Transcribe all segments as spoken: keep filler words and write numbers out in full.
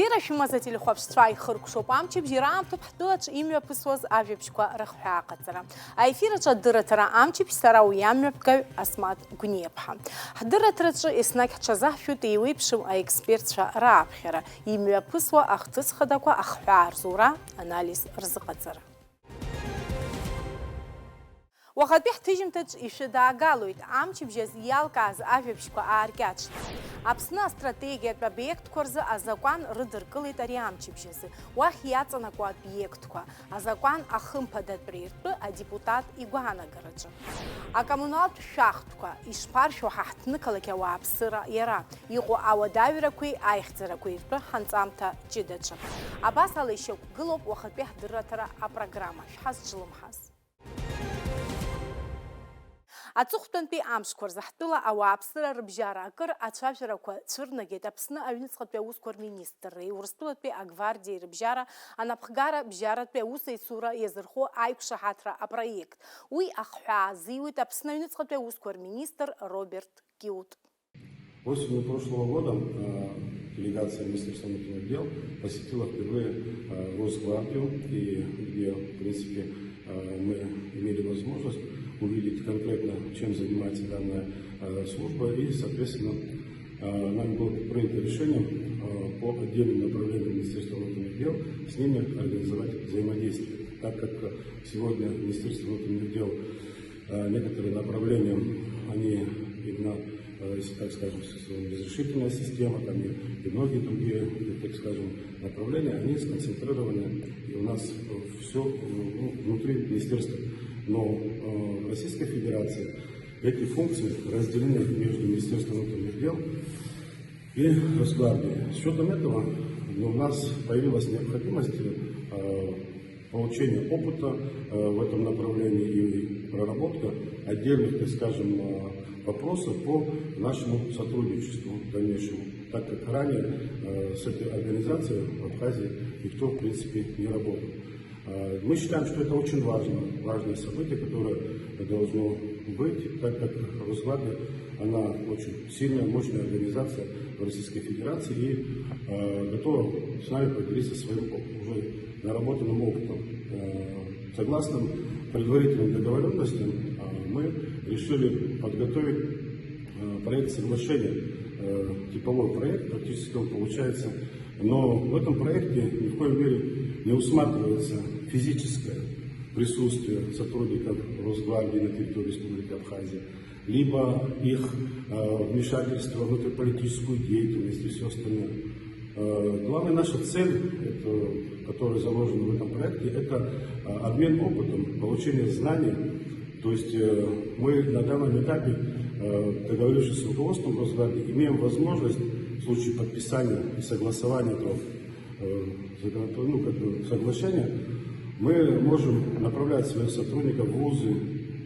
Ефир ашәымаз ателехәаԥшцәа ихыркәшоуп амчыбжь, ираамҭоуп ҳтәылаҿ имҩаԥысуаз ажәабжьқәа рыхҳәаа аҟаҵара. Аефир аҿы адырраҭара амчыбжь, сара уи амҩаԥгаҩ Асмаҭ Гәниаԥҳа. Ҳдырраҭараҿы еснагь ҳҽазаҳшәоит еиуеиԥшым аекспертцәа рааԥхьара, имҩаԥысуа ахҭыс хадақәа ахҳәаа рзура, анализ рзыҟаҵара. Уахатәи ҳҭыжьымҭаҿ ишәыдаагалоит, амчыбжь азы иалкааз ажәабжьқәа ааркьаҿны. Аԥсны астратегиатә обиектқәа рзы азакәан рыдыркылеит ари амчыбжь азы, уахь иаҵанакуа обиектқәа, азакәан ахымԥадатәреи ртәы адепутат игәаанагараҿы. Акоммуналтә шәахтәқәа ишԥаршәо ҳа ҳҭнықалақь ауааԥсыра иара, иҟоу ауадаҩрақәеи аихьӡарақәеи ртәы ҳанҵамҭа ҷыдаҿы. Абас ала ишьақәгылоуп уахатәи ҳдырраҭара апрограмма. Шәҳазҿлымҳаз. Аҵыхәтәантәи амшқәа рзы ҳтәыла ауааԥсыра рыбжьара акыр ацәажәарақәа цәырнагеит Аԥсны аҩныҵҟатәи аусқәа рминистрреи Урыстәылатәи агвардиеи рыбжьара анапхгара бжьаратәи аусеицура иазырхо аиқәшаҳаҭра апроект. Уи ахҳәаа азиуеит Аԥсны аҩныҵҟатәи аусқәа рминистр Роберт Киут. Осенью прошлого года, э, делегация Министерства внутренних дел посетила впервые, э, Росгвардию, и где, в принципе, э, мы имели возможность увидеть конкретно, чем занимается данная, э, служба, и, соответственно, э, нами было принято решение, э, по отдельным направлениям Министерства внутренних дел с ними организовать взаимодействие, так как сегодня Министерство внутренних дел Э, некоторые направления, они именно, э, если так скажем, с- с- разрешительная система, там и, и многие другие, э, так скажем, направления, они сконцентрированы и у нас все внутри министерства. Но э, в Российской Федерации эти функции разделены между Министерством внутренних дел и Росгвардией. С учетом этого у нас появилась необходимость э, получение опыта э, в этом направлении и проработка отдельных, так скажем, э, вопросов по нашему сотрудничеству дальнейшему, так как ранее э, с этой организацией в Абхазии никто, в принципе, не работал. Э, Мы считаем, что это очень важно, важное событие, которое должно быть, так как Росгвардия, она очень сильная, мощная организация в Российской Федерации и э, готова с нами поделиться своим оп- уже наработанным опытом. Э, Согласно предварительным договоренностям, э, мы решили подготовить э, проект соглашения, э, типовой проект, практически он получается, но в этом проекте ни в коей мере не усматривается физическое присутствие сотрудников Росгвардии на территории Республики Абхазия, либо их э, вмешательство в внутриполитическую деятельность и все остальное. Э, Главная наша цель, это, которая заложена в этом проекте, это э, обмен опытом, получение знаний. То есть э, мы на данном этапе, э, договорившись с руководством Росгвардии, имеем возможность в случае подписания и согласования этого э, закон- ну, как бы соглашения, мы можем направлять своих сотрудников в вузы,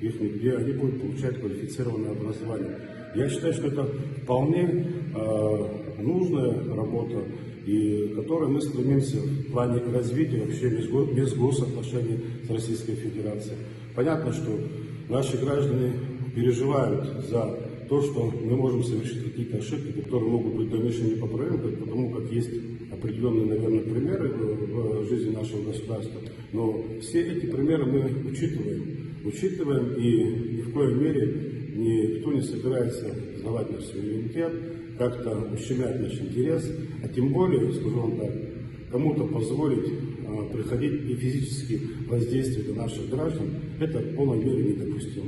их, где они будут получать квалифицированное образование. Я считаю, что это вполне э, нужная работа, и к которой мы стремимся в плане развития вообще межго- межгосоотношений с Российской Федерацией. Понятно, что наши граждане переживают за то, что мы можем совершить какие-то ошибки, которые могут быть в дальнейшем непоправимы, как- потому как есть определенные, наверное, примеры в в жизни нашего государства. Но все эти примеры мы учитываем. Учитываем, и ни в коей мере никто не собирается сдавать наш суверенитет, как-то ущемлять наш интерес, а тем более, скажу вам так, кому-то позволить э, приходить и физически воздействовать на наших граждан, это в полной мере недопустимо.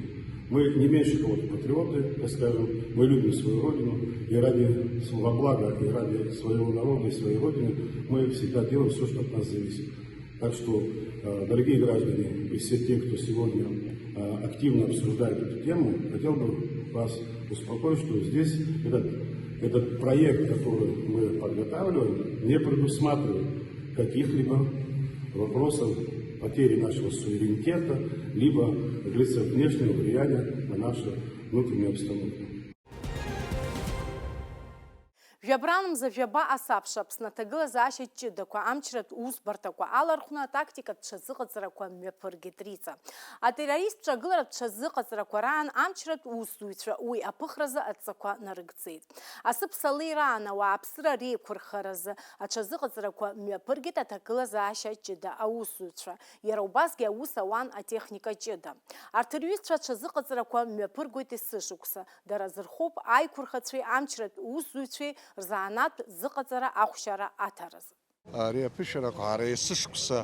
Мы не меньше кого-то патриоты, так скажем, мы любим свою родину, и ради своего блага, и ради своего народа, и своей родины мы всегда делаем все, что от нас зависит. Так что, э, дорогие граждане, и все те, кто сегодня э, активно обсуждает эту тему, хотел бы вас успокоить, что здесь этот, этот проект, который мы подготавливаем, не предусматривает каких-либо вопросов потери нашего суверенитета, либо, как говорится, внешнего влияния на нашу внутреннюю обстановку. Жәабран мза жәаба асабша Аԥсны аҭагылазаашьа ҷыдақәа амчратә усбарҭақәа алархәны атактикатә ҽазыҟаҵарақәа мҩаԥыргеит Риҵа. Атеррористцәа агыларатә ҽазыҟаҵарақәа раан амчратә усзуҩцәа уи аԥыхразы адҵақәа нарыгӡеит. Асы ԥсалеираан ауааԥсыра реиқәырхаразы аҽазыҟаҵарақәа мҩаԥыргеит аҭагылазаашьа ҷыда аусзуҩцәа, иара убасгьы аус ауан атехника ҷыда. Арҭ рҩызцәа аҽазыҟаҵарақәа мҩаԥыргоит есышықәса. Дара зырхоуп аиқәырхацәеи амчратә усзуҩцәеи рзанааҭтә зыҟаҵара ахәшьара аҭаразы. Ари аԥышәарақәа ҳара есышықәса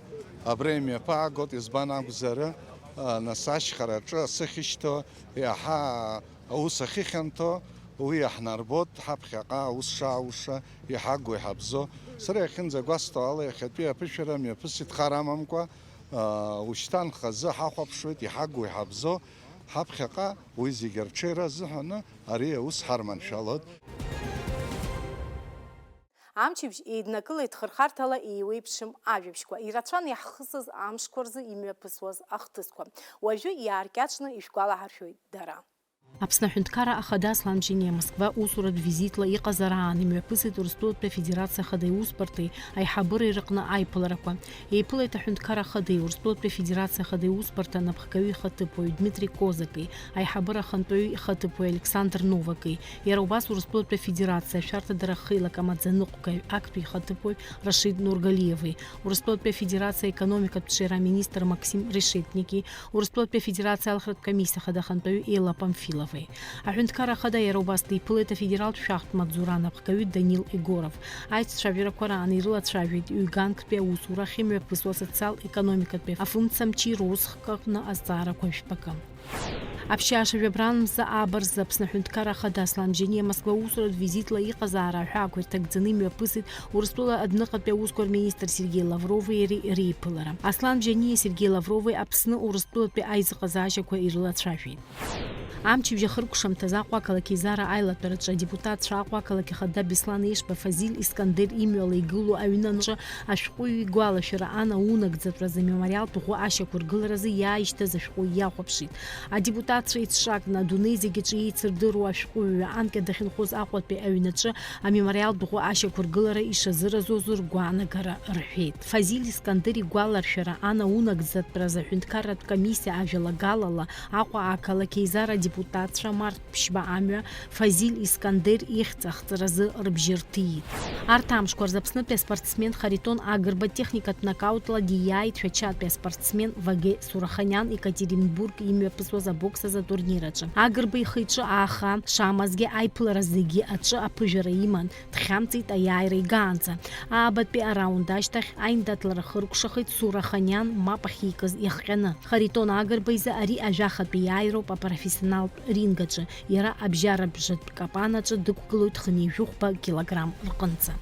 абра имҩаԥаагоит, избан акәзар, а, нас ашьхараҿы асы ахьышьҭоу, иаҳа аус ахьыхьанҭоу, уи иаҳнарбоит, ҳаԥхьаҟа аус шаауша, иҳагу, иҳабзо. Сара иахьынӡагәасҭо ала, иахьатәи аԥышәара мҩаԥысит хар амамкәа, а, ушьҭан хазы ҳахәаԥшуеит, иҳагу, иҳабзо, ҳаԥхьаҟа уи зегьы арҽеира азыҳәаны ари аус ҳарманшәалоит. Амчыбжь еиднакылеит хырхарҭала еиуеиԥшым ажәабжьқәа, ирацәан иаҳхысыз амшқәа рзы имҩаԥысуаз ахҭысқәа. Уажәы иааркьаҿны ишәгәалаҳаршәоит дара. Аԥсны Аҳәынҭқарра Ахада Аслан Џьениа Москва усуратә визитла иҟазараан имҩаԥысит Урыстәылатәи Афедерациа Ахада Иусбарҭеи аиҳабыреи рыҟны аиԥыларақәа. Еиԥылеит Аҳәынҭқарра Ахадеи Урыстәылатәи Афедерациа Ахада Иусбарҭа анапхгаҩы ихаҭыԥуаҩ Дмитри Козаки, аиҳабыра ахантәаҩы ихаҭыԥуаҩ Александр Новаки, иара убас Урыстәылатәи Афедерациа ашәарҭадара ахеилак амаӡаныҟәгаҩ актәи ихаҭыԥуаҩ Рашид Нургалиеви, Урыстәылатәи Афедерациа аекономикатә ҽеира аминистр Максим Решетники, Урыстәылатәи Афедерациа алхратә комиссиа ахада ахантәаҩы Елла Памфиловеи. Аҳәынҭқарра Ахада иара убас диԥылеит афедералтә шәахтә маҵзура анапхгаҩы Данил Егоров. Аиццәажәарақәа раан ирылацәажәеит ҩганктәи аусура ахьымҩаԥысуа асоциал-економикатәи афымцамчи русхк аҟны азҵаарақәа жәпакы. Аԥшьаша жәабран мза ааба рзы Аԥсны Аҳәынҭқарра Ахада Аслан Џьениа Москва усуратә визитла иҟазаара аҳәаақәа ирҭагӡаны имҩаԥысит Урыстәыла адәныҟатәи аусқәа рминистр Сергеи Лаврови иареи реиԥылара. Аслан Џьениеи Сергеи Лаврови Аԥсны Урыстәылатәи аизыҟазаашьақәа ирылацәажәеит. Амчыбжь ахыркәшамҭаз Аҟәа ақалақь еизара аилатәараҿы адепутатцәа Аҟәа ақалақь ахада Беслан Ешба Фазиль Искандер имҩала игылоу аҩны аҿы ашәҟәыҩҩы игәалашәара анаунагӡатәразы амемориалтә ӷәы ашьақәыргыларазы иааишьҭыз ашәҟәы иахәаԥшит. Адепутатцәа еицҿакны адунеи зегь аҿы еицырдыруа ашәҟәыҩҩы анкьа дахьынхоз Аҟәатәи аҩнаҿы амемориалтә ӷәы ашьақәыргылара ишазыразоз ргәаанагара рҳәеит. Фазиль Искандер игәаларшәара анаунагӡатәразы аҳәынҭқарратә комиссиа ажәалагалала Аҟәа ақалақь еизара адепутатцәа март ԥшьба амҩа Фазиль Искандер ихьӡ ахҵаразы рыбжьы рҭиит. Арҭ амшқәа рзы Аԥснытәи аспортсмен Харитон Агрба техникатә нокаутла диааит Шәачатәи аспортсмен Ваге Сураханиан Екатеринбург имҩаԥысуаз абокс азы атурнир аҿы. Агрба ихы-иҿы ааха шамазгьы, аиԥылара зегьы аҿы аԥыжәара иман, дхьамҵит аиааира игаанӡа. Аабатәи араунд ашьҭахь аиндаҭлара хыркәшахеит Сураханиан мап ахьикыз иахҟьаны. Харитон Агрба изы ари ажәахатәи иааироуп апрофессионалтә ринг аҿы. Иара абжьарабжатә капан аҿы дықәгылоит хынҩажәи хәба килограмм рҟынӡа.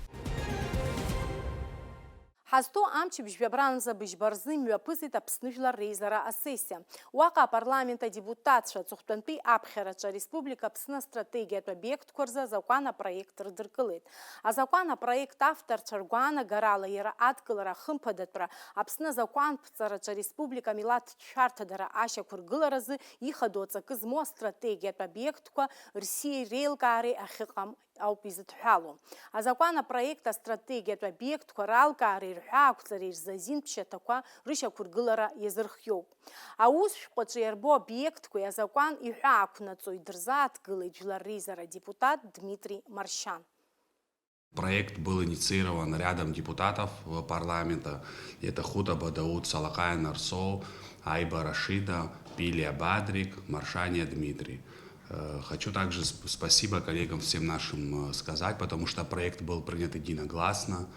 Ҳазҭоу амчыбжь жәабранӡа быжьба рзы имҩаԥысит Аԥсны жәлар реизара асессиа. Уаҟа апарламент адепутатцәа аҵыхәтәантәи аԥхьараҿы ареспублика Аԥсны астратегиатә обиектқәа рзы азакәан апроект рыдыркылеит. Азакәан апроект авторцәа ргәаанагарала иара адкылара ахымԥадатәра Аԥсны азакәанԥҵараҿы ареспублика амилаҭтә шәарҭадара ашьақәыргыларазы ихадоу аҵакы змоу астратегиатә обиектқәа рсиеи реилкаареи ахьыҟам ауп изыдҳәалоу. Азакәан апроект астратегиатә обиектқәа ралкаареи рҳәаақәҵареи рзы азинтә шьаҭақәа рышьақәыргылара иазырхиоуп. Аус шәҟәаҿы иарбоу обиектқәеи азакәан иҳәаақәнаҵои дырзааҭгылеит Жәлар реизара адепутат Дмитри Маршьан. Проект был инициирован рядом депутатов, э, парламента. Это Хутаба Дауд, Салакаева Нарсо, Айба Рашида, Пилия Бадрик, Маршания Дмитрий. Э, хочу также сп-, спасибо коллегам всем нашим, э, сказать, потому что проект был принят единогласно.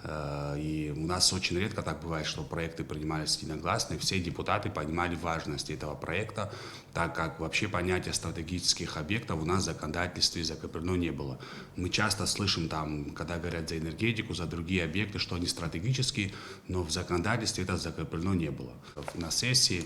Э, и у нас очень редко так бывает, что проекты принимались единогласно, и все депутаты понимали важность этого проекта, так как вообще понятия стратегических объектов у нас в законодательстве закреплено не было. Мы часто слышим, там, когда говорят за энергетику, за другие объекты, что они стратегические, но в законодательстве это закреплено не было. На сессии,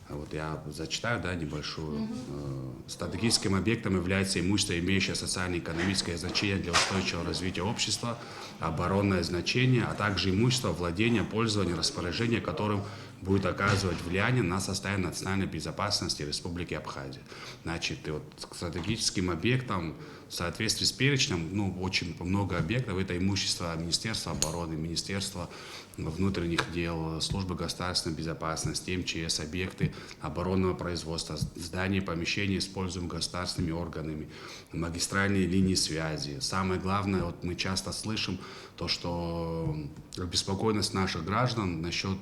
вот я зачитаю, да, небольшую. Мгм. Э, стратегическим объектом является имущество, имеющее социально-экономическое значение для устойчивого развития общества, оборонное значение, а также имущество, владение, пользование, распоряжение которым будет оказывать влияние на состояние национальной безопасности Республики Абхазия. Значит, и вот к стратегическим объектам в соответствии с перечнем, ну, очень много объектов, это имущество Министерства обороны, Министерства внутренних дел, службы государственной безопасности, М Ч С, объекты оборонного производства, здания и помещения, используемые государственными органами, магистральные линии связи. Самое главное, вот мы часто слышим то, что обеспокоенность наших граждан насчет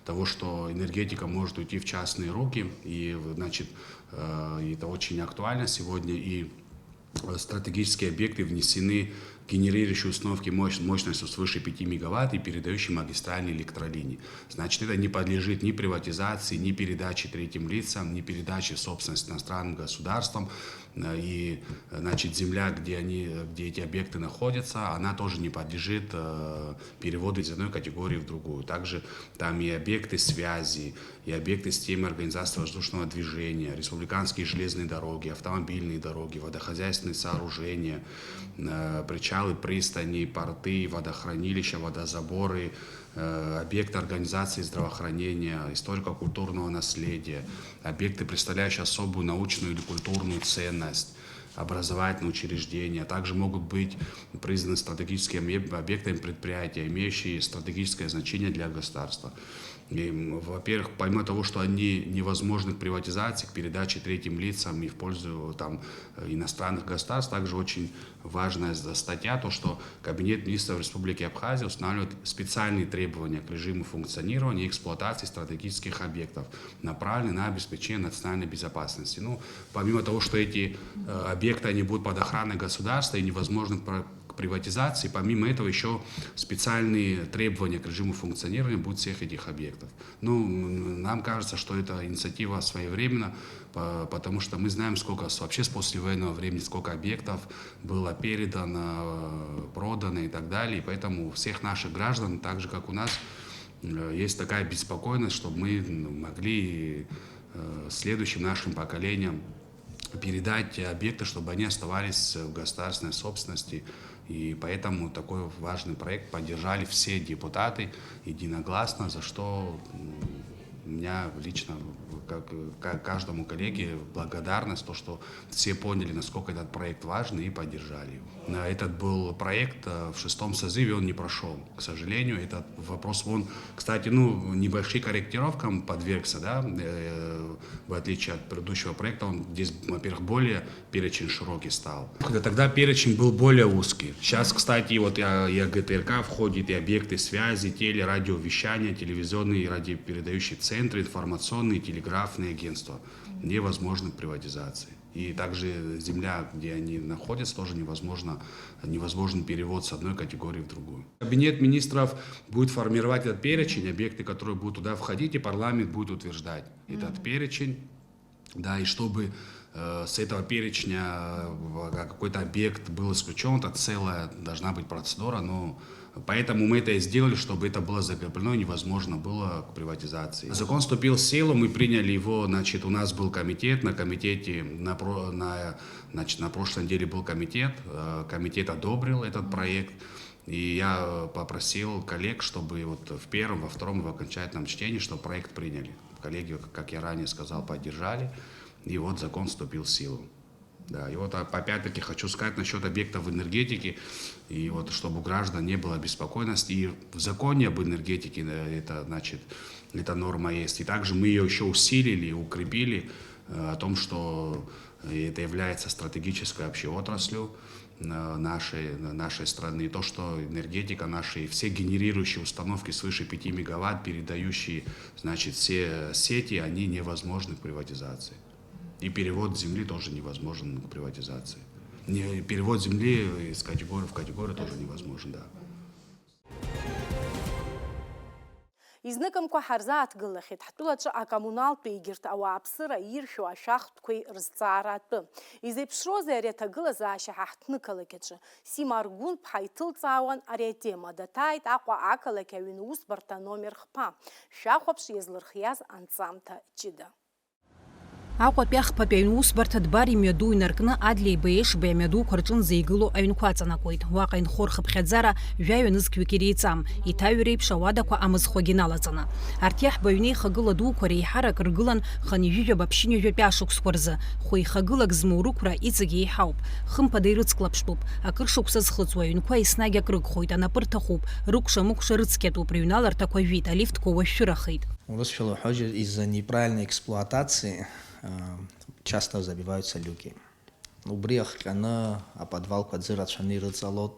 того, что энергетика может уйти в частные руки, и, значит, э, это очень актуально сегодня, и стратегические объекты внесены, генерирующие установки мощ-, мощностью свыше пяти мегаватт и передающие магистральные электролинии. Значит, это не подлежит ни приватизации, ни передаче третьим лицам, ни передаче в собственность иностранным государствам. Э, и, значит, земля, где они, где эти объекты находятся, она тоже не подлежит, э, переводу из одной категории в другую. Также там и объекты связи, и объекты системы организации воздушного движения, республиканские железные дороги, автомобильные дороги, водохозяйственные сооружения, э, причалы, пристани, порты, водохранилища, водозаборы, э, объекты организации здравоохранения, историко-культурного наследия, объекты, представляющие особую научную или культурную ценность, образовательные учреждения, а также могут быть признаны стратегическими объектами предприятия, имеющие стратегическое значение для государства. И, во-первых, помимо того, что они невозможны к приватизации, к передаче третьим лицам и в пользу там, э, иностранных государств, также очень важная статья, то, что Кабинет министров Республики Абхазия устанавливает специальные требования к режиму функционирования и эксплуатации стратегических объектов, направленные на обеспечение национальной безопасности. Ну, помимо того, что эти, э, объекты, они будут под охраной государства и невозможны к приватизации, помимо этого еще специальные требования к режиму функционирования будут всех этих объектов. Ну, нам кажется, что эта инициатива своевременна, потому что мы знаем, сколько вообще с послевоенного времени, сколько объектов было передано, э, продано и так далее. И поэтому у всех наших граждан, так же, как у нас, э, есть такая беспокойность, чтобы мы, ну, могли, э, следующим нашим поколениям передать объекты, чтобы они оставались в государственной собственности. И поэтому такой важный проект поддержали все депутаты единогласно, за что, м, у меня лично, как, как каждому коллеге, благодарность, то, что все поняли, насколько этот проект важный, и поддержали его. Этот был проект, э, в шестом созыве, он не прошел, к сожалению. Этот вопрос, он, кстати, ну, небольшим корректировкам подвергся, да, э, в отличие от предыдущего проекта, он здесь, во-первых, более перечень широкий стал. Тогда перечень был более узкий. Сейчас, кстати, вот и, и Г Т Р К входит, и объекты связи, телерадиовещания, телевизионные и радиопередающие центры, информационные и телеграфные агентства. Невозможно к приватизации. И также земля, где они находятся, тоже невозможно, невозможен перевод с одной категории в другую. Кабинет министров будет формировать этот перечень, объекты, которые будут туда входить, и парламент будет утверждать этот перечень. Да, и чтобы, э, с этого перечня, э, какой-то объект был исключен, это целая должна быть процедура, но поэтому мы это и сделали, чтобы это было закреплено и невозможно было к приватизации. Закон вступил в силу, мы приняли его, значит, у нас был комитет, на комитете, на, про- на, значит, на прошлой неделе был комитет, э, комитет одобрил этот проект, и я попросил коллег, чтобы вот в первом, во втором и в окончательном чтении, чтобы проект приняли. Коллеги, как я ранее сказал, поддержали, и вот закон вступил в силу. Да, и вот оп- опять-таки хочу сказать насчет объектов энергетики, и вот чтобы у граждан не было беспокойности. И в законе об энергетике, э, это, значит, эта норма есть. И также мы ее еще усилили, укрепили, э, о том, что это является стратегической вообще отраслью, э, нашей, нашей страны. И то, что энергетика наша и все генерирующие установки свыше пяти мегаватт, передающие, значит, все сети, они невозможны к приватизации. И перевод земли тоже невозможен к приватизации. Не, перевод земли из категории в категорию тоже невозможен, да. Изныкымкәа ҳарзааҭгылахьеит ҳтәылаҿы акоммуналтә егьырҭ ауааԥсыра иршәу ашәахтәқәеи рызҵаара атәы. Изеиԥшроузеи ари аҭагылазаашьа ҳа ҳҭнықалақь аҿы? Сима Аргәынԥҳа иҭылҵаауан ари атема, даҭааит Аҟәа ақалақь аҩны усбарҭа номер хԥа. Шәахәаԥш иазлырхиаз анҵамҭа ҷыда. Аҟәатәи ахԥатәи аҩнусбарҭа Дбар имҩаду инаркны Адлеи Беишбеи амҩадуқәа рҿынӡа игылоу аҩнқәа аҵанакуеит. Уаҟа инхо рхыԥхьаӡара жәаҩа нызқьҩык иреиҵам, иҭаҩреиԥш ауадақәа амызхуагьы налаҵаны. Арҭ иаҳба аҩнеихагыла дуқәа реиҳарак ргылан хынҩажәижәаба-ԥшьынҩажәатәи ашықәсқәа рзы. Хәеихагылак змоу рықәра иҵегь еиҳауп. Хымԥада ирыцклаԥштәуп. Акыр шықәса зхыҵуа аҩнқәа еснагь акрыгхоит, анапы рҭахуп, рыкәша-мыкәша рыцқьатәуп, рыҩналарҭақәа жәит, алифтқәа уашәшәырахеит. Урысшәала уҳәозар, из-за неправильной эксплуатации, э, часто забиваются люки. Убри иахҟьаны аподвалқәа аӡы рацәаны ирыҵалот,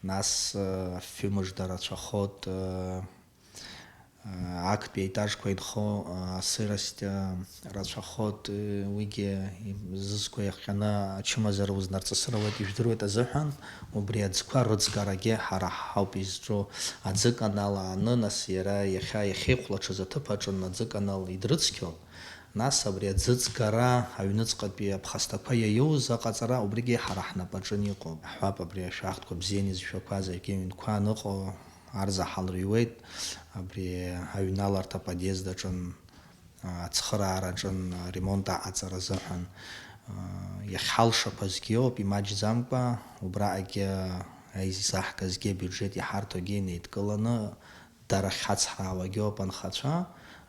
нас, э, афҩы мыжда рацәахот, э, актәи аетажқәа инхо, а, асырость, а, рацәахот, э, уигьы им-, зызқәа иахҟьаны ачымазара узнарҵысыр ауеит, ижәдыруеит азыҳәан, убри аӡқәа рыҵгарагьы ҳара ҳауп изҿу. Аӡы канал ааны, нас иара иахьа иахьеихәлаҽыз аҭыԥ аҿын аӡы канал идрыцқьон, нас абри аӡы ҵгара аҩныҵҟатәи аԥхасҭақәа иаиоуз аҟаҵара убригьы ҳара ҳнапаҿын иҟоуп. Ҳҳәап, абри ашәахтәқәа бзианы изшәақәаз аҩгьы аҩнқәа аныҟоу, арзаҳал рыҩуеит, абри аҩналарҭа подъезд аҿын, а, ацхыраара аҿын, аремонт аҟаҵара азыҳәан, а, иахьҳалшақәазгьы ауп, имаҷӡамкәа, убраҟагьы изаҳгазгьы абиуџьет иҳарҭогьы инеидкыланы, дара ахьҳацҳраауагьы ауп анхацәа,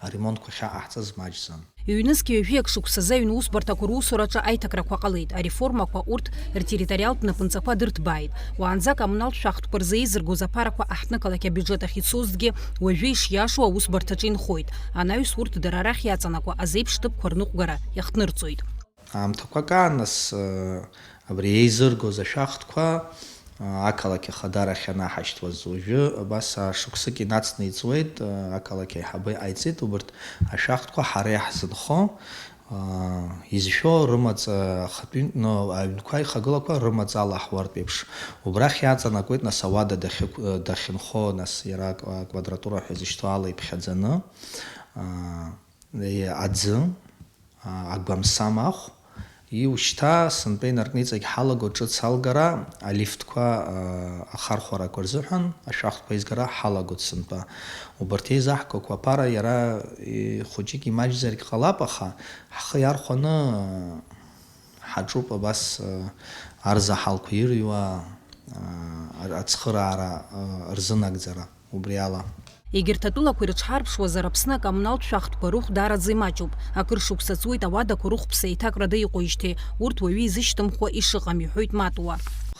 аремонтқәа ахьаҟаҳҵаз маҷӡам. Ҩнызқь ҩажәиак шықәсазы аҩны усбарҭақәа русураҿы аиҭакрақәа ҟалеит, ареформақәа урҭ ртерриториалтә напынҵақәа дырҭбааит. Уаанӡа акоммуналтә шәахтәқәа рзы еизыргоз аԥарақәа аҳҭнықалақь абиуџьет ахь ицозҭгьы, уажәы ишиашоу аусбарҭаҿы инхоит. Анаҩс урҭ дара рахь иаҵанакуа азеиԥш ҭыԥқәа рныҟәгара иахҭнырҵоит. Аамҭақәак аан нас, э, абри еизыргоз ашәахтәқәа, э, ақалақь ахадара ахьанаҳашьҭуаз, уажәы абас ашықәсык инацны иҵуеит, э, ақалақь аиҳабы иҟаиҵеит, убарҭ ашәахтәқәа ҳара иаҳзынхо, э, изшәо рымаҵ, э, ахатәы, ну, аҩнқәа ихагылақәа рымаҵ алаҳуартә еиԥш. Убрахь иаҵанакуеит нас ауада дахьықә-, э, дахьынхо, нас иара акв-, аквадратура ҳәа изышьҭоу ала иԥхьаӡаны, э, аӡы, а, агәамсам ахә, иушьҭа сынтәа инаркны иҵегь ҳалаго ҿыц алгара, алифтқәа, а, ахархәарақәа рзыҳәан ашәахтәқәа еизгара ҳалагоит сынтәа. Убарҭ еизаҳгақәо аԥара иара, и, хәыҷык имаҷзаргь ҟалап, аха ҳхы иархәаны, а, ҳаҿуп абас, а, арзаҳалқәа ирыҩуа, а, ацхыраара, а, рзынагӡара. Убри ала. Егьырҭ атәылақәа ирыҽҳарԥшуазар, Аԥсны акоммуналтә шәахтәқәа рыхә даараӡа имаҷуп. Акыр шықәса ҵуеит ауадақәа рыхә ԥса еиҭакрада иҟоижьҭеи, урҭ уаҩы изышьҭымхуа ишыҟам, иҳәоит Матуа.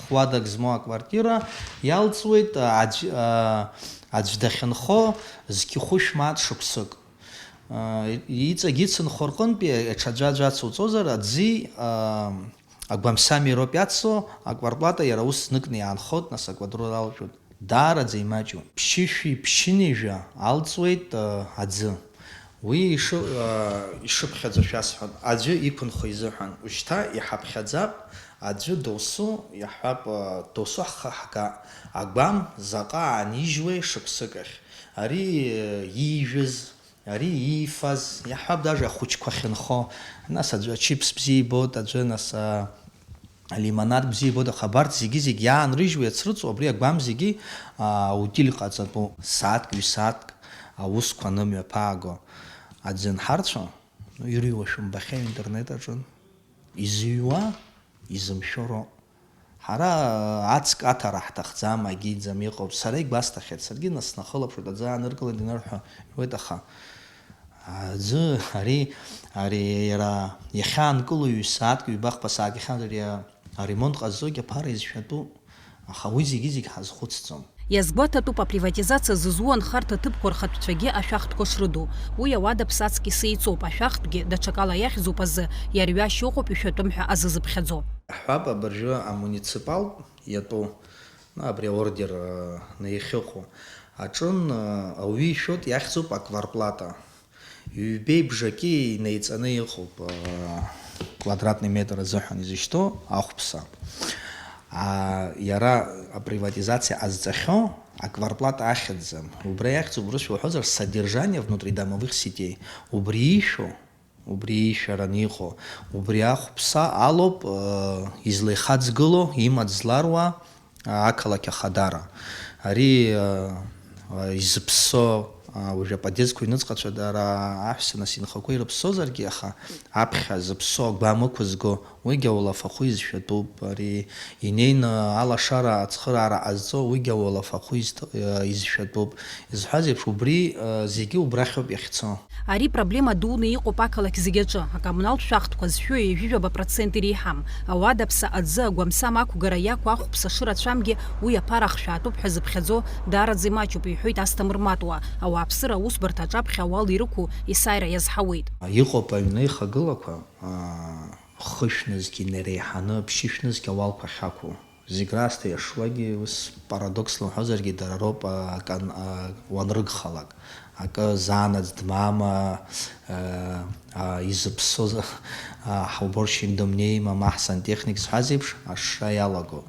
Хуадак змоу аквартира иалҵуеит, аӡә, а, аӡә дахьынхо зқьы хәышә мааҭ шықәсык. А, иҵегь ицынхо рҟынтәи аҽаӡәаӡәа ацуҵозар, аӡи, а, агәамсами роуп иацу, акварплата иара ус зныкны иаанхоит, нас аквадро алҵәоит. Даараӡа имаҷу. Ԥшьышәи ԥшьынҩажәа алҵуеит, э, аӡы. Уи иши-, э, ишыԥхьаӡо шәасҳәап, аӡәы иқәынхо изыҳәан. Ушьҭа иҳаԥхьаӡап, аӡәы досу, иаҳҳәап, э, досу ҳхы ҳга, агәам заҟа аанижьуеи шықәсык ахь. Ари, э, иижәыз, ари иифаз, иаҳҳәап, даже ахәыҷқәа ахьынхо, нас аӡәы ачипс бзиа ибоит, аӡәы, нас, э, алимонад бзиа ибоит, аха абарҭ зегьы-зегь иаанрыжьуа иацрыҵуа, абри агәам зегьы, аа, аутиль ҟаҵатәуп, сааҭк, ҩ-сааҭк аусқәа анымҩаԥааго. Аӡы анҳарцәо, ну, ирыҩуа шәымбахьеи аинтернет аҿы? Изыҩуа, изымшәо роуп. Ҳара, аа, ацк аҭара ҳҭахӡам, агьиӡам, иҟоуп. Сара игәасҭахьеит, саргьы нас снахылаԥшуеит, аӡы ааныркылеит инырҳәо, иҳәоит, аха Аӡы, ари, ари иара иахьаанкылоу ҩ-сааҭк, ҩба-хԥа сааҭк иахьан ари а-, аремонт ҟазҵогьы аԥара изшәатәу, аха уи зегьы-зегь ҳазхәыцӡом. Иазгәаҭатәуп, априватизациа зызу анхарҭа ҭыԥқәа рхатәцәагьы ашәахтәқәа шрыду. Уи ауада ԥсаҵкьыс еиҵоуп, ашәахтәгьы даҽакала иахьӡуп азы, иара ҩашьа ыҟоуп ишәатәым ҳәа азы зыԥхьаӡо. Ҳҳәап, абыржәы амуниципалтә иатәу, ну, абри аордер, э, наиахьыхәо аҿын, э, ауаҩы ишәоит, иахьӡуп акварплата. Ҩбеи бжаки инаиҵаны иҟоуп, э, квадратный метр азыҳәан изышьҭоу ахәԥса. А, иара априватизациа ҟазҵахьоу акварплата ахьӡӡам. Убра иахьӡуп, урысшәа уҳәозар, содержание внутридомовых сетей. Убри ишәо, убри ишәараны иҟоу, убри ахәԥса алоуп, э, излаихаҵгыло, имаҵ зларуа, ақалақь ахадара. Ари, э, э, изыԥссо Уажәы аподъездқәа иныҵҟацәа дара аҳәса нас инхақәа ирыԥсозаргьы, аха аԥхьа зыԥсо агәам ықәызго, уигьы ауалафахәы изшәатәуп. Ари инеины алашара ацхыраара ҟазҵо, уигьы ауалафахәы изҭ-, изшәатәуп. Изҳәаз еиԥш, убри, зегьы убрахьоуп иахьцо. Ари проблема дуны иҟоуп ақалақь зегьы аҿы, акоммуналтә шәахтәқәа зшәу ҩажәижәаба процент иреиҳам. Ауадаԥса, аӡы, агәамсам ақәгара иақәу ахәԥса шырацәамгьы уи аԥара ахшәаатәуп ҳәа зыԥхьаӡо даараӡа имаҷуп, иҳәоит Асҭамыр Матуа. Ауааԥсыра аусбарҭа аҿаԥхьа ауал ирықәу есааира иазҳауеит. Иҟоуп аҩны ихагылақәа, аа, хышә нызқь инареиҳаны ԥшьышә нызқь ауалқәа ахьақәу. Зегь раасҭа иашуагьы, ус, парадоксла уҳәозаргьы, дара роуп, а, акан-, а, уанрыгхалак. Акы заанаҵ дмаама, а, а, изыԥсоз, а, ҳауборщик дымнеима, ма ҳсантехник зҳәаз еиԥш, ашша иалаго.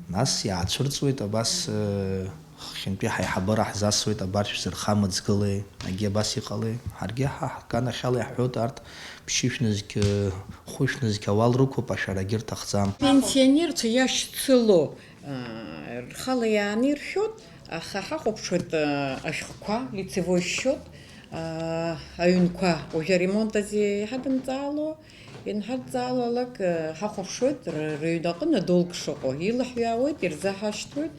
Нас иаацәырҵуеит абас, э, хыхьынтәи ҳаиҳабыра ҳзасуеит, абарҭ шәзырхамыҵгылеи, егьи абас иҟалеи? Ҳаргьы ҳа ҳганахьала иаҳҳәоит, арҭ ԥшьышә нызқь, хәышә нызқь ауал рықәуп, ашәарагьы рҭахӡам. Пенсионерцәа иашьцыло, аа, рхала иааниршәоит, аха ҳахәаԥшуеит, аа, ашәҟәқәа, лицевой счёт, аа, аҩнқәа уажәы аремонт азы иҳадымҵаало, ианҳадҵаалалак, аа, ҳахәаԥшуеит р-, рыҩнаҟны адолг шыҟоу, илаҳҩаауеит, ирзаҳашьҭуеит.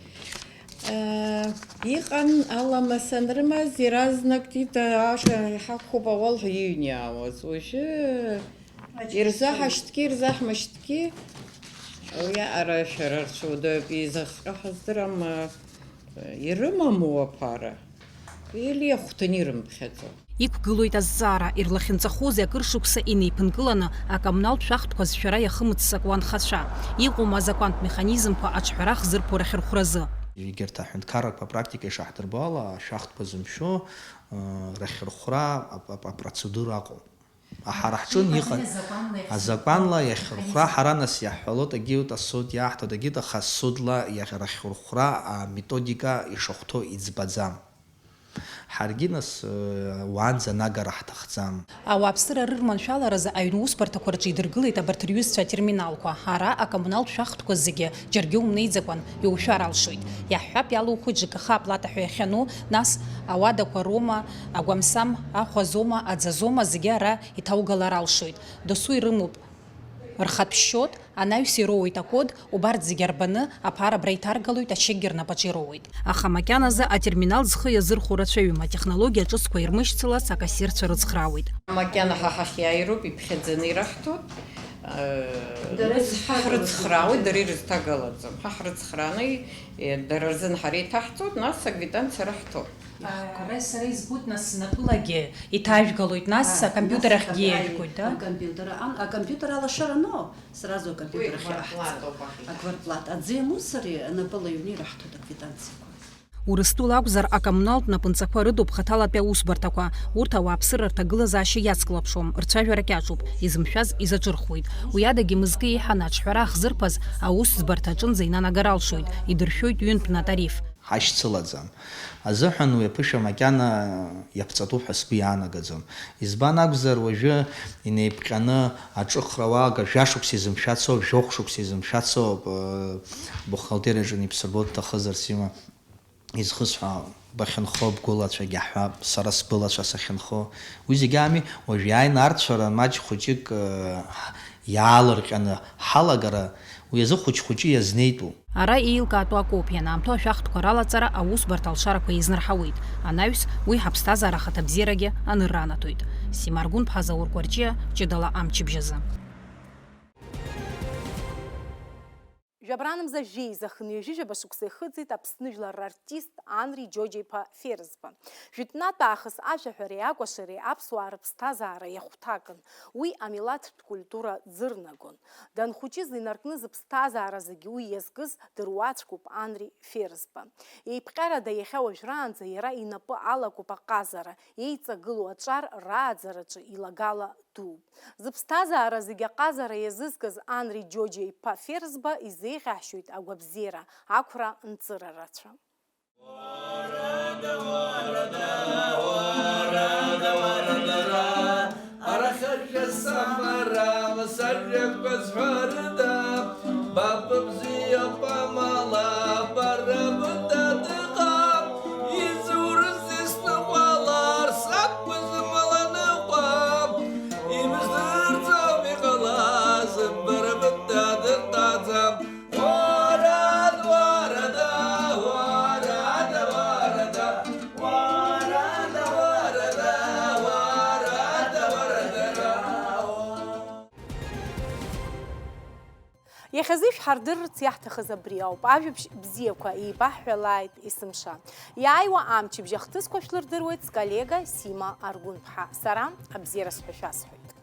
Иҟан аламыс анрымаз, иаразнак Тита аша иҳақәхоуп ауал ҳәа иҩны иаауаз. Уажәы ирзаҳашьҭгьы, ирзаҳмышьҭгьы, уиаҟара шәара рцәаудоуп, изахҟьо ҳаздырам, ирымаму аԥара? Или ахәҭаны ирымԥхьаӡо? Иқәгылоит азҵаара, ирлахьынҵахозеи акыр шықәса инеиԥынкыланы акоммуналтә шәахтәқәа зшәара иахымыццакуа анхацәа? Иҟоума азакәантә механизмқәа аҿҳәара хзырԥо рахьырхәразы? Егьырҭ аҳәынҭқаррақәа апрактика ишаҳдырбо ала, ашәахтәқәа зымшәо, ы, рахьырхәра ап-, ап-, апроцедура аҟоуп. Ҳара ҳҿын иҟан, азакәанла иахьырхәра, ҳара нас иаҳҳәалоит, агьыут асуд иаҳҭоит, агьыут, аха асудла иахь-, рахьырхәра аметодика ишахәҭоу иӡбаӡам. Ҳаргьы нас, э, уаанӡа анагара ҳҭахӡам. Ауааԥсыра рырманшәаларазы аҩны усбарҭақәа рҿы идыргылеит абарҭ рҩызцәа атерминалқәа. Ара акоммуналтә шәахтәқәа зегьы џьаргьы умнеиӡакәан иушәар алшоит. Иаҳҳәап, иалухуеит ЖКХ аплата ҳәа иахьану, нас ауадақәа роума, агәамсам ахә азоума, аӡ азоума, зегьы ара иҭаугалар алшоит. Досу ирымоуп рхатә счет, анаҩс ироуеит акод, убарҭ зегьы арбаны, аԥара абра иҭаргалоит, ачекгьы рнапаҿы ироуеит. Аха макьаназы атерминал зхы иазырхәо рацәаҩым, атехнологиа ҿыцқәа ирмышьцылац акассирцәа рыцхраауеит. Макьана ҳа ҳахьиааироуп иԥхьаӡаны ираҳҭоит. Дара ҳа ирызҭагылаӡом. Ҳрыцхраауеит, дара ирызҭагалаӡом. Ҳа ҳрыцхрааны, е, дара рзын ҳара иҭаҳҵоит, нас аквитанциа раҳҭоит. Ара сара избоит, нас, снапылагьы иҭажәгалоит, нас акомпиутер ахьгьы иажәгоит, да? Акомпиутер, ан-, акомпиутер алашара ану, сразу акомпиутер ахь иаҳҵоит. Акварплат ауп ахь иаҳҵоит. Акварплат. Аӡы иамоу сари напыла иҩны ираҳҭоит аквитанциақәа. Урыстәыла акәзар, акоммуналтә напынҵақәа рыдуп хаҭалатәи аусбарҭақәа. Урҭ ауааԥсыра рҭагылазаашьа иацклаԥшуам, рцәажәарагь аҿуп, изымшәаз изаҿырхуеит. Уи адагьы мызкы еиҳаны аҿҳәара ахзырԥаз аусӡбарҭа аҿынӡа инанагар алшоит, идыршәоит ҩынтә атариф. Ҳашьцылаӡам. Азыҳәан уи аԥышәа макьана иаԥҵатәуп ҳәа сгәы иаанагаӡом. Избан акәзар, уажәы инеиԥҟьаны аҿыхра уаага жәашықәса изымшәацо, жәохә шықәса изымшәацо, э, бухгалтериаҿы иԥсырбо дҭахызарц има изхысҳәаау, бахьынхо бгәылацәагьы аҳәап, сара сгәылацәа сахьынхо. Уи зегьы ами, уажә иааины арцәара маҷ хәыҷык, э, иаалырҟьаны ҳалагара, уи азы хәыҷ-хәыҷы иазнеитәу. Ара еилкаатәу акоуп, ианаамҭоу ашәахтәқәа ралаҵара аусбарҭа алшарақәа еизнарҳауеит. Анаҩс, уи ҳаԥсҭазаара ахаҭабзиарагьы анырра анаҭоит. Симаргәынԥҳа Заур Кәарҷиа, ҷыдала амчыбжь азы. Жәабранмза жәеиза хынҩажәижәаба шықәса ихыҵит Аԥсны жәлар рартист Анри Џьоџьа-иԥа Ферзба. Жәытәнатә аахыс ажәаҳәареи акәашареи аԥсуаа рыԥсҭазаара иахәҭакын. Уи амилаҭтә культура ӡырнагон. Данхәыҷыз инаркны зыԥсҭазаара зегьы уи иазкыз дыруаӡәкуп Анри Ферзба. Еиԥҟьарада иахьа уажәраанӡа иара инапы алакуп аҟазара, еиҵагылоу аҿар рааӡараҿы илагала дууп. Зыԥсҭазаара зегьы аҟазара иазызкыз Анри Џьоџьа-иԥа Ферзба изеиӷьаҳшьоит агәабзиара, ақәра, нҵыра рацәа. Хазы шәҳардырырц иаҳҭахыз абри ауп, ажәабжь бзиақәа еибаҳҳәалааит есымша. Иааиуа амчыбжь ахҭысқәа шәлырдыруеит сколлега Сима Аргәынԥҳа. Сара абзиара сҳәашәа сҳәоит.